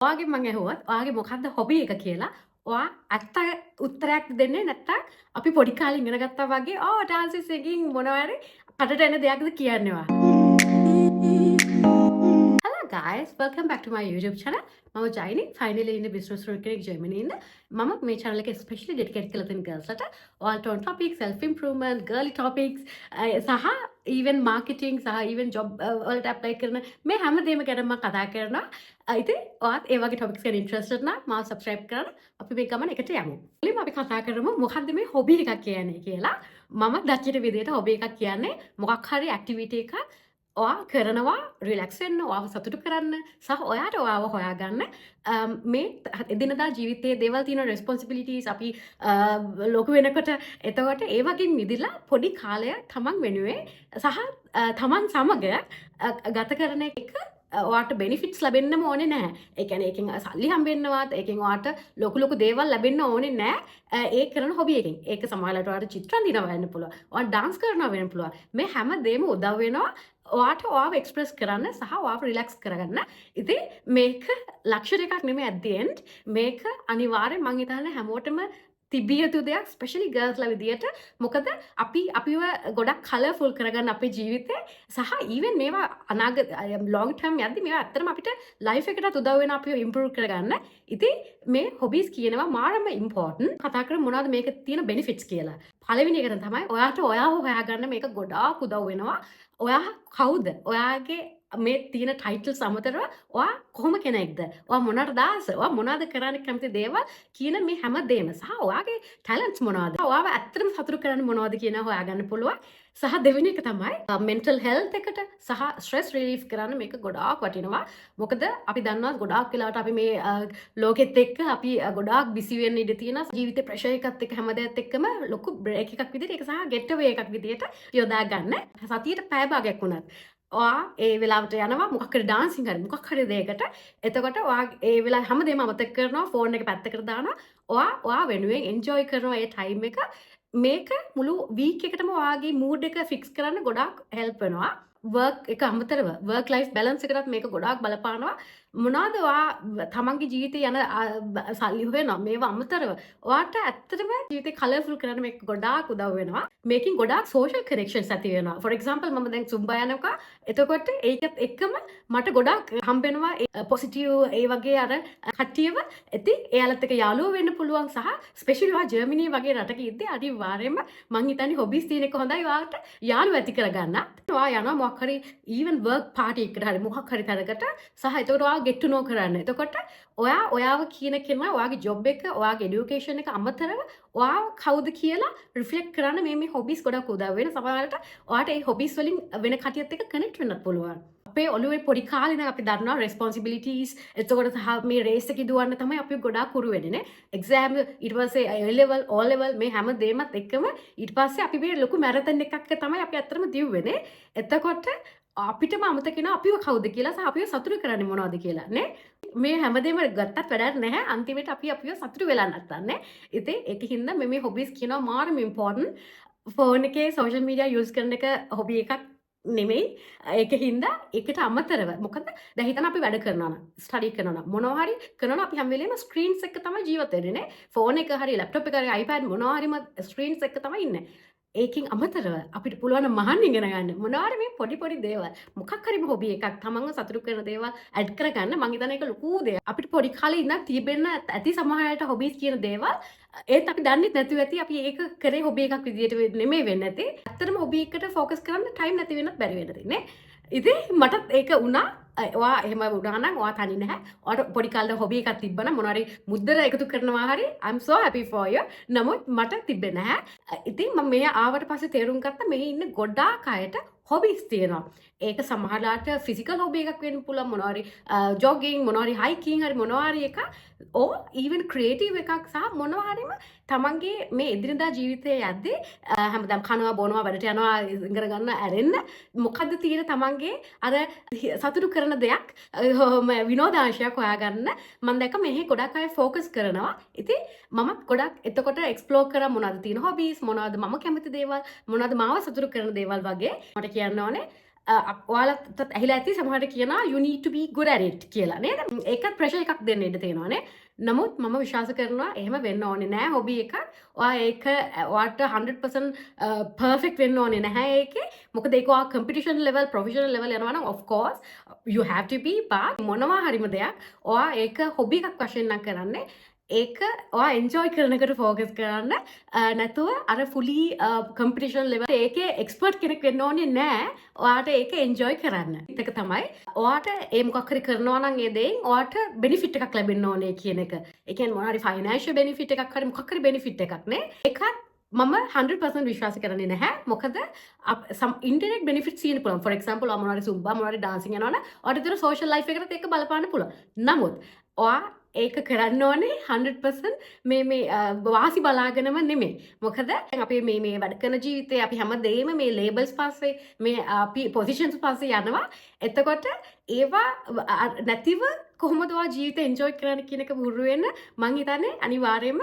ඔයාගෙන් මං ඇහුවොත් ඔයාගේ මොකද්ද හොබි එක කියලා, ඔයා ඇත්ත උත්තරයක් දෙන්නේ නැත්තම් අපි පොඩි කාලේ ඉගෙන ගත්තා වගේ "ඕ, ඩාන්සින්, සිංගින්" මොනවා හරි කටට එන දෙයක්ද කියන්නේ ඔයා? Hello guys, welcome back to my YouTube channel. මම ජයිනි, ෆයිනල් ඉන්න බිස්නස් ස්ටුඩන්ට් කෙනෙක් ජර්මනි ඉන්න. මම මේ channel එක ස්පෙෂලි ඩෙඩිකේට් කරලා තියෙන girls ලට. ඔයාලට on topics, self improvement, girly topics සහ even marketing සහ even job වලට apply කරන මේ හැම දෙයක්ම ගැන මම කතා කරනවා. ඉතින් ඔයාත් ඒ වගේ topics ගැන interested නම් මාව subscribe කරන්න. අපි මේ ගමන එකට යමු. මුලින්ම අපි කතා කරමු මොකද්ද මේ හොබි එකක් කියන්නේ කියලා. මම දකින විදිහට හොබි එකක් කියන්නේ මොකක් හරි ඇක්ටිවිටි එකක් ඔයා කරනවා රිලැක්ස් වෙන්න, ඔයාව සතුටු කරන්න සහ ඔයාට ඔයාව හොයාගන්න. මේ එදිනදා ජීවිතයේ දේවල් තියෙන රෙස්පොන්සිබිලිටීස් අපි ලොකු වෙනකොට, එතකොට ඒ වගේ මිදිලා පොඩි කාලයක් තමන් වෙනුවෙන් සහ තමන් සමග ගත කරන එක. ඔයාට බෙනිෆිට්ස් ලැබෙන්නම ඕනේ නැහැ. ඒ කියන්නේ ඒකෙන් සල්ලි හම්බෙන්නවත්, ඒකෙන් ඔයාට ලොකු ලොකු දේවල් ලැබෙන්න ඕනේ නැහැ ඒ කරන හොබි එකෙන්. ඒක සමහරවිට ඔයාට චිත්‍ර අඳිනවා වෙන්න පුළුවන්. ඔයාට ඩාන්ස් කරනවා වෙන්න පුළුවන්. මේ හැම දෙයක්ම උදව් වෙනවා ඔයාට ඔයාව එක්ස්ප්‍රස් කරන්න සහ ඔයාව රිලැක්ස් කරගන්න. ඉතින් මේක ලක්ෂරි එකක් නෙමෙයි at the end. මේක අනිවාර්යෙන් මං හිතන්නේ හැමෝටම තිබිය යුතු දෙයක්, ස්පෙෂලි ගර්ල්ස්ලා විදියට. මොකද අපි අපිව ගොඩක් කලර්ෆුල් කරගන්න අපේ ජීවිතේ සහ ඊවන් මේවා අනාගත ලොං ටර්ම් යද්දි මේවා ඇත්තටම අපිට ලයිෆ් එකටත් උදව් වෙන අපිව ඉම්ප්‍රූව් කරගන්න. ඉතින් මේ හොබීස් කියනවා මාරම ඉම්පෝටන්ට්. කතා කරමු මොනවද මේක තියෙන බෙනිෆිට්ස් කියලා. පළවෙනි එක තමයි ඔයාට ඔයාව හොයාගන්න මේක ගොඩාක් උදව් වෙනවා. ඔයා කවුද? ඔයාගේ මේ තියෙන ටයිටල්ස් අමතරව ඔයා කොහොම කෙනෙක්ද? ඔයා මොනවටද ආස? ඔයා මොනවද කරන්න කැමති දේවල් කියන මේ හැම දෙයක්ම සහ ඔයාගේ ටැලන්ට්ස් මොනවද? ඔයාව ඇත්තටම සතුටු කරන්නේ මොනවද කියන හොයාගන්න පුළුවන්. සහ දෙවෙනි එක තමයි මෙන්ටල් හෙල්ත් එකට සහ ස්ට්‍රෙස් රිලීෆ් කරන්න මේක ගොඩාක් වටිනවා. මොකද අපි දන්නවා ගොඩාක් වෙලාවට අපි මේ ලෝකෙත් එක්ක අපි ගොඩාක් බිසි වෙන්න ඉඩ තියෙන ජීවිතේ ප්‍රෙෂර් එකත් එක්ක, හැම දෙයක් එක්කම ලොකු බ්‍රේක් එකක් විදිහට ඒක සහ ගෙට් අවේ එකක් විදිහට යොදා ගන්න. සතියට පැය භාගයක් වුණත් ඔයා ඒ වෙලාවට යනවා මොකක් හරි ඩාන්සින් හරි මොකක් හරි දෙයකට. එතකොට ඔයා ඒ වෙලාවේ හැමදේම අමතක කරනවා, ෆෝන් එක පැත්තකට දානවා. ඔයා ඔයා වෙනුවෙන් එන්ජොයි කරනවා ඒ ටයිම් එක. මේක මුළු වීක් එකටම ඔයාගේ මූඩ් එක ෆික්ස් කරන්න ගොඩාක් හෙල්ප් වෙනවා. වර්ක් එක අමතරව වර්ක් ලයිෆ් බැලන්ස් එකටත් මේක ගොඩාක් බලපානවා. මොනවද ඔයා තමන්ගේ ජීවිතේ යන සල්ලි හොයනවා, මේවා අමතරව ඔයාට ඇත්තටම ජීවිතේ කලර්ෆුල් කරන්න මේක ගොඩාක් උදව් වෙනවා. මේකෙන් ගොඩාක් සෝෂල් කනෙක්ෂන්ස් ඇති වෙනවා. ෆොර් එක්සැම්පල්, මම දැන් සුම්බා යනකොට එතකොට ඒකත් එක්කම මට ගොඩාක් හම්බෙනවා පොසිටිව් ඒ වගේ අර කට්ටියව. ඉතින් එයාලත් එක්ක යාළුවෝ වෙන්න පුළුවන්. සහ ස්පෙෂලි ඔයා ජර්මනි වගේ රටක ඉද්දී අනිවාර්යයෙන්ම මං හිතන්නේ හොබීස් තියෙන එක හොඳයි ඔයාට යාළුවෝ ඇති කරගන්න. ඔයා යනවා මොකක් හරි ඊවන් වර්ක් පාටි එකකට හරි මොකක් හරි තැනකට සහ එතකොට ඔයා ගෙට් ටු නෝ කරන්න. එතකොට ඔයා ඔයාව කියන කෙනා ඔයාගේ ජොබ් එක, ඔයාගේ එඩියුකේෂන් එක අමතරව ඔයා කවුද කියලා රිෆ්ලෙක්ට් කරන්න මේ මේ හොබීස් ගොඩක් උදව් වෙන. සමහරවිට ඔයාට ඒ හොබීස් වලින් වෙන කටියත් එක්ක කනෙක්ට් වෙන්නත් පුළුවන්. අපේ ඔළුවේ පොඩි කාලේ ඉඳන් අපි දන්නවා රෙස්පොන්සිබිලිටීස්, එතකොට සහ මේ රේස් එකේ දුවන්න තමයි අපි ගොඩාක් හුරු වෙන්නේ නේ. එක්සෑම්, ඊට පස්සේ A level, O level, මේ හැම දෙයක්මත් එක්කම ඊට පස්සේ අපි මේ ලොකු මැරතන් එකක් තමයි අපි ඇත්තටම දිව්වේ නේ. එතකොට අපිටම අමතක වෙනවා අපිව කවුද කියලා සහ අපිව සතුටු කරන්නේ මොනවද කියලා නේ. මේ හැමදේම ගත්තත් වැඩක් නැහැ අන්තිමට අපි අපිව සතුටු වෙලා නැත්තම් නේ. ඉතින් ඒක හින්දා මේ මේ හොබීස් කියනවා මාරම ඉම්පෝටන්ට්. ෆෝන් එකේ සෝෂල් මීඩියා යූස් කරන එක හොබි එකක් නෙමෙයි. ඒක හින්දා ඒකට අමතරව, මොකද දැන් හිතන්න අපි වැඩ කරනවා නම්, ස්ටඩි කරනවා නම්, මොනවා හරි කරනවා නම්, අපි හැම වෙලේම ස්ක්‍රීන්ස් එක්ක තමයි ජීවත් වෙන්නේ නේ. ෆෝන් එක හරි ලැප්ටොප් එක හරි iPad මොනවා හරිම ස්ක්‍රීන්ස් එක්ක තමයි ඉන්නේ. ඒකෙන් අමතරව අපිට පුළුවන් නම් මහන්න ඉගෙන ගන්න. මොනවා හරි මේ පොඩි පොඩි දේවල්, මොකක් හරි හොබි එකක්, තමන්ව සතුටු කරන දේවල් ඇඩ් කරගන්න මං හිතන්නේ ඒක ලොකු දෙයක්. අපිට පොඩි කාලේ ඉඳන් තිබෙන්න ඇති සමහර අයට හොබීස් කියන දේවල්, ඒත් අපි දන්නෙත් නැතුව ඇති. අපි ඒක කරේ හොබි එකක් විදියට නෙමෙයි වෙන්න ඇති. ඇත්තටම හොබි එකට ෆෝකස් කරන්න ටයිම් නැති වෙන්නත් බැරි වෙන්න තියෙන්නේ. ඉතින් මටත් ඒක වුණා. ඔයා එහෙම වුණා නම් ඔයා තනි නැහැ. ඔයාට පොඩි කාලේ හොබි එකක් තිබ්බනම්, මොනවා හරි මුද්දර එකතු කරනවා හරි, I'm so happy for you. නමුත් මට තිබ්බේ නැහැ. ඉතින් මම මේ ආවට පස්සේ තේරුම් ගත්තා මෙහි ඉන්න ගොඩාක් අයට හොබිස් තියෙනවා. ඒක සමහරලාට ෆිසිකල් හොබි එකක් වෙන්න පුළුවන්, මොනවා හරි ජොගින්, මොනවා හරි හයිකින් හරි මොනවා හරි එකක්, ඕ ඊවන් ක්‍රියේටිව් එකක් සහ මොනවා හරිම තමන්ගේ මේ එදිනදා ජීවිතයේ යද්දී හැමදාම කනවා, බොනවා, වැඩට යනවා, ඉගෙන ගන්න ඇරෙන්න මොකද්ද තියෙන තමන්ගේ අර සතුටු කරන දෙයක්, විනෝදාංශයක් හොයාගන්න මම දැක්ක මෙහි ගොඩක් අය ෆෝකස් කරනවා. ඉතින් මමත් ගොඩක් එතකොට එක්ස්ප්ලෝර් කරා මොනවද තියෙන හොබීස්, මොනවද මම කැමති දේවල්, මොනවද මාව සතුටු කරන දේවල් වගේ. මට කියන්න ඕනේ ඔයාලටත් ඇහිලා ඇති සමහරට කියනවා "You need to be good at it" කියලා නේද? ඒකත් ප්‍රෙෂර් එකක් දෙන්න ඉඩ තියෙනවානේ. නමුත් මම විශ්වාස කරනවා එහෙම වෙන්න ඕනේ නෑ හොබි එකක්. ඔයා ඒක ඔයාට 100% පර්ෆෙක්ට් වෙන්න ඕනේ නැහැ ඒකේ. මොකද ඒක ඔයා කම්පිටිෂන් ලෙවල්, ප්‍රොෆෙෂනල් ලෙවල් යනවා නම් of course you have to be, but මොනවා හරිම දෙයක් ඔයා ඒක හොබි එකක් වශයෙන් නම් කරන්නේ, ඒක ඔයා එන්ජොයි කරන එකට ෆෝකස් කරන්න නැතුව අර ෆුලි කම්පිටිෂන් ලෙවල් ඒකේ එක්ස්පර්ට් කෙනෙක් වෙන්න ඕනේ නෑ ඔයාට ඒක එන්ජොයි කරන්න. ඒක තමයි ඔයාට ඒ මොකක් හරි කරනවා නම් ඒ දෙයින් ඔයාට බෙනිෆිට් එකක් ලැබෙන්න ඕනේ කියන එක. ඒ කියන්නේ මොන හරි ෆයිනෑන්ෂියල් බෙනිෆිට් එකක් හරි මොකක් හරි බෙනිෆිට් එකක් නේ. ඒකත් මම 100% විශ්වාස කරන්නේ නැහැ. මොකද සම් ඉන්ඩිරෙක්ට් බෙනිෆිට්ස් තියෙන්න පුළුවන්. ෆොර් එක්සැම්පල්, ඔයා මොනවා හරි සුම්බා, මොනවා හරි ඩාන්සින් යනවා නම් ඔයාට ඒතර සෝෂල් ලයිෆ් එකටත් ඒක බලපාන්න පුළුවන්. නමුත් ඔයා ඒක කරන්න ඕනේ 100% මේ මේ වාසි බලාගෙනම නෙමෙයි. මොකද දැන් අපි මේ මේ වැඩ කරන ජීවිතේ අපි හැමදේම මේ ලේබල්ස් පස්සේ, මේ අපි පොසිෂන්ස් පස්සේ යනවා. එතකොට ඒවා නැතිව කොහොමද ඔයා ජීවිතේ එන්ජොයි කරන්න කියන එක පුහුණු වෙන්න මං හිතන්නේ අනිවාර්යයෙන්ම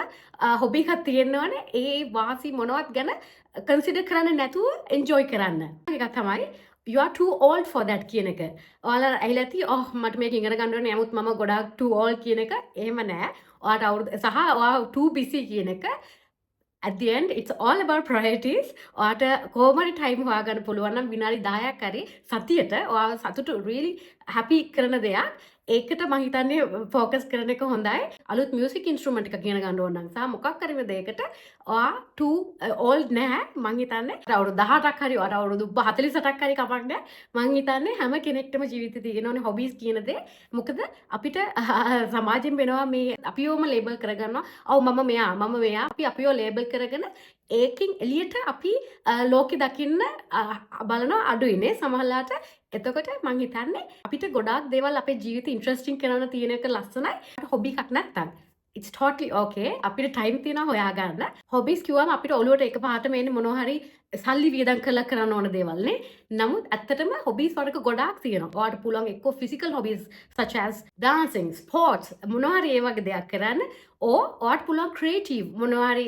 හොබි එකක් තියෙන්න ඕනේ. ඒ වාසි මොනවත් ගැන කන්සිඩර් කරන්න නැතුව එන්ජොයි කරන්න. එකක් තමයි "You are too old for that" කියන එක. ඔයාලා ඇහිලා ඇති "ඔහ්, මට මේක ඉගෙන ගන්න ඕනේ, නමුත් මම ගොඩාක් too old" කියන එක. එහෙම නෑ. ඔයාට අවුරුදු සහ ඔයා too busy කියන එක. At the end, it's all about priorities. ඔයාට කොහොම හරි ටයිම් හොයාගන්න පුළුවන් නම් විනාඩි 10ක් හරි සතියට ඔයා සතුටු, really happy කරන දෙයක්, ඒකට මං හිතන්නේ ෆෝකස් කරන එක හොඳයි. අලුත් මියුසික් ඉන්ස්ට්‍රුමන්ට් එකක් ඉගෙන ගන්න ඕන නම් සහ මොකක් හරි දෙයකට ඔයා too old නෑ මං හිතන්නේ. අවුරුදු 18ක් හරි ඔයාට අවුරුදු 48ක් හරි කමක් නෑ. මං හිතන්නේ හැම කෙනෙක්ටම ජීවිතේ තියෙන ඕනේ හොබීස් කියන දේ. මොකද අපිට සමාජයෙන් වෙනවා මේ අපිවම ලේබල් කරගන්නවා. ඔව්, මම මෙයා, මම මෙයා. අපි අපිව ලේබල් කරගෙන ඒකෙන් එළියට අපි ලෝකෙ දකින්න බලනවා අඩුයිනේ සමහරලාට. එතකොට මං හිතන්නේ අපිට ගොඩාක් දේවල් අපේ ජීවිතේ ඉන්ටරෙස්ටිං කරන්න තියෙන එක ලස්සනයි. හොබි එකක් නැත්තම් it's totally okay. අපිට ටයිම් තියෙනවා හොයාගන්න. හොබිස් කිව්වම අපිට ඔළුවට එකපාරටම එන්නේ මොනවා හරි සල්ලි වියදම් කරලා කරන්න ඕන දේවල් නේ. නමුත් ඇත්තටම හොබීස් වර්ග ගොඩාක් තියෙනවා. ඔයාට පුළුවන් එක්කෝ physical hobbies such as dancing, sports, මොනවා හරි ඒ වගේ දෙයක් කරන්න. ඕ ඔයාට පුළුවන් ක්‍රියේටිව් මොනවා හරි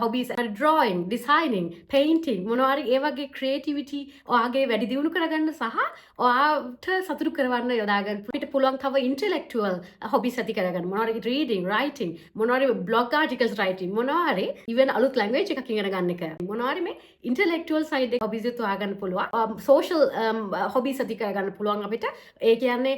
හොබීස්, ඩ්‍රෝයිං, ඩිසයිනිං, පේන්ටිං, මොනවා හරි ඒ වගේ ක්‍රියේටිවිටි ඔයාගේ වැඩි දියුණු කරගන්න සහ ඔයාට සතුටු කරවන්න යොදා ගන්න. අපිට පුළුවන් තව ඉන්ටෙලෙක්චුවල් හොබීස් ඇති කරගන්න. මොනවා හරි රීඩින්, රයිටිං, මොනවා හරි බ්ලොග් ආටිකල්ස් රයිටිං, මොනවා හරි ඉවන් අලුත් ලැන්ග්වේජ් එකක් ඉගෙන ගන්න එක. මොනවා හරි මේ ඉන්ටෙලෙක්චුවල් සයිඩ් එක හොබීස් හොයාගන්න පුළුවන්. සෝෂල් හොබීස් ඇති කරගන්න පුළුවන් අපිට. ඒ කියන්නේ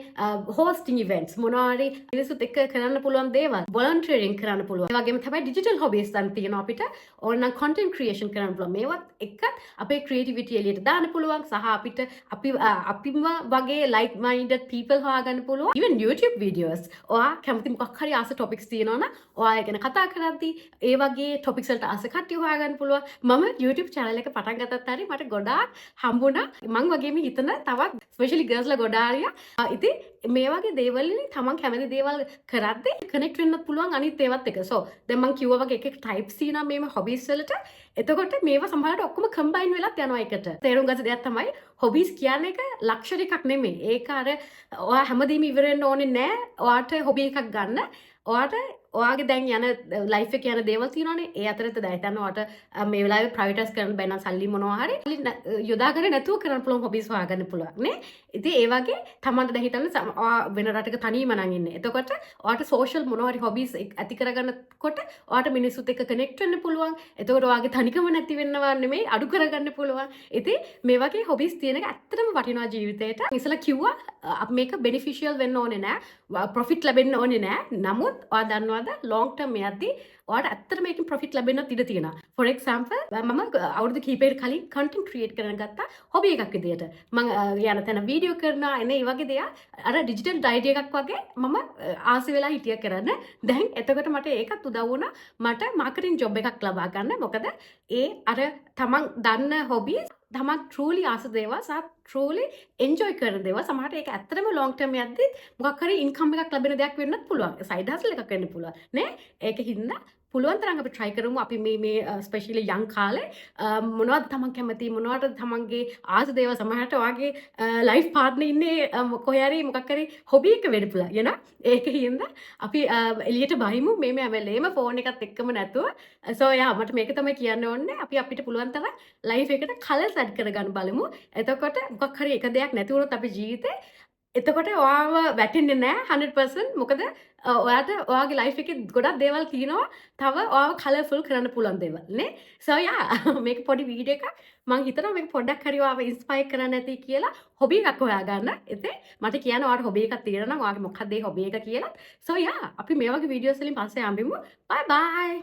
හෝස්ටිං ඉවෙන්ට්ස්, මොනවා හරි මිනිස්සුත් එක්ක කරන්න පුළුවන් දේවල්, වොලන්ටියරින් කරන්න පුළුවන්. ඒ වගේම තමයි ඩිජිටල් හොබීස් දැන් තියෙනවා අපිට. ඕනනම් කන්ටෙන්ට් ක්‍රියේෂන් කරන්න පුළුවන්. මේවත් එක්කත් අපේ ක්‍රියේටිවිටි එළියට දාන්න පුළුවන් සහ අපිට අපි අපිම වගේ ලයික් මයින්ඩඩ් පීපල් හොයාගන්න පුළුවන්. ඉවන් YouTube videos, ඔයා කැමති මොකක් හරි ආස ටොපික්ස් තියෙනවා නම් ඔයා ඒ ගැන කතා කරද්දී ඒ වගේ ටොපික්ස් වලට ආස කට්ටිය හොයාගන්න පුළුවන්. මම YouTube channel එක පටන් ගත්තත් හරි මට ගොඩාක් හම්බුණා මං වගේම හිතන තවත් ස්පෙෂලි ගර්ල්ස්ලා ගොඩාක්. ඉතින් මේ වගේ දේවල් වලින් තමන් කැමති දේවල් කරද්දී කනෙක්ට් වෙන්නත් පුළුවන් අනිත් ඒවත් එක්ක. සෝ දැන් මං කිව්වා වගේ එක එක ටයිප්ස් තියෙනවා මේම හොබීස් වලට. එතකොට මේවා සමහරවිට ඔක්කොම කම්බයින් වෙලත් යනවා එකට. තේරුම් ගත්ත දෙයක් තමයි හොබීස් කියන්නේ එක ලක්ෂරි එකක් නෙමෙයි. ඒක අර ඔයා හැමදේම ඉවර වෙන්න ඕනේ නෑ. ඔයාට හොබි එකක් ගන්න. ඔයාට ඔයාගේ දැන් යන ලයිෆ් එකේ යන දේවල් තියෙනවනේ. ඒ අතරත දැන් හිතන්න ඔයාට මේ වෙලාවේ ප්‍රයොරිටයිස් කරන්න බැහැ නම් සල්ලි මොනවා හරි යොදාගෙන නැතුව කරන්න පුළුවන් හොබීස් හොයාගන්න පුළුවන් නේ. ඉතින් ඒ වගේ තමන්ට දැන් හිතන්න ඔයා වෙන රටක තනියම නම් ඉන්නේ. එතකොට ඔයාට සෝෂල් මොනවා හරි හොබීස් ඇති කරගන්නකොට ඔයාට මිනිස්සුත් එක්ක කනෙක්ට් වෙන්න පුළුවන්. එතකොට ඔයාගේ තනිකම නැති වෙනවා නෙමෙයි, අඩු කරගන්න පුළුවන්. ඉතින් මේ වගේ හොබීස් තියෙන එක ඇත්තටම වටිනවා ජීවිතේට. ඉස්සෙල්ලා කිව්වා මේක බෙනිෆිෂියල් වෙන්න ඕනේ නෑ. ප්‍රොෆිට් ලැබෙන්න ඕනේ නෑ. නමුත් ඔයා දන්නවද ලොං ටර්ම් යද්දි ඔයාට ඇත්තටම මේකෙන් ප්‍රොෆිට් ලැබෙන්නත් ඉඩ තියෙනවා. ෆොර් එක්සැම්පල්, මම අවුරුදු කිහිපයකට කලින් කන්ටෙන්ට් ක්‍රියේට් කරන ගත්තා හොබි එකක් විදියට. මං යන තැන වීඩියෝ කරනවා එන ඒ වගේ දේවල් අර ඩිජිටල් ඩයරි එකක් වගේ මම ආස වෙලා හිටිය කරන්න. දැන් එතකොට මට ඒකත් උදව් වුණා මට මාකටිං ජොබ් එකක් ලබා ගන්න. මොකද ඒ අර තමන් දන්න හොබීස්, තමන් ට්‍රූලි ආස දේවල් සහ ට්‍රූලි එන්ජොයි කරන දේවල්, සමහරට ඒක ඇත්තටම ලොං ටර්ම් යද්දි මොකක් හරි ඉන්කම් එකක් ලැබෙන දෙයක් වෙන්නත් පුළුවන්. සයිඩ් හසල් එකක් වෙන්න පුළුවන්. නේ? ඒක හින්දා පුළුවන් තරම් අපි try කරමු අපි මේ මේ ස්පෙෂලි යං කාලේ මොනවද තමන් කැමති, මොනවද තමන්ගේ ආස දේවල්. සමහරට ඔයාගේ ලයිෆ් පාර්ට්නර් ඉන්නේ කොහේ හරි මොකක් හරි හොබි එක වෙන්න පුළුවන් you know. ඒක හින්දා අපි එළියට බහිමු මේ මේ හැම වෙලේම ෆෝන් එකත් එක්කම නැතුව. සෝ යා, මට මේක තමයි කියන්න ඕනේ. අපි අපිට පුළුවන් තරම් ලයිෆ් එකට කලර්ස් ඇඩ් කරගන්න බලමු. එතකොට මොකක් හරි එක දෙයක් නැති වුණොත් අපේ ජීවිතේ, එතකොට ඔයාව වැටෙන්නේ නෑ 100%. මොකද ඔයාට ඔයාගේ ලයිෆ් එකේ ගොඩක් දේවල් තියෙනවා තව ඔයාව කලර්ෆුල් කරන්න පුළුවන් දේවල් නේ. So yeah, මේක පොඩි වීඩියෝ එකක්. මං හිතනවා මේක පොඩ්ඩක් හරි ඔයාව ඉන්ස්පයර් කරන්න ඇති කියලා හොබි එකක් හොයාගන්න. ඉතින් මට කියන්න ඔයාට හොබි එකක් තියෙනවා නම් ඔයාගේ මොකක්ද ඒ හොබි එක කියලා. So yeah, අපි මේ වගේ වීඩියෝස් වලින් පස්සේ හම්බෙමු. Bye bye.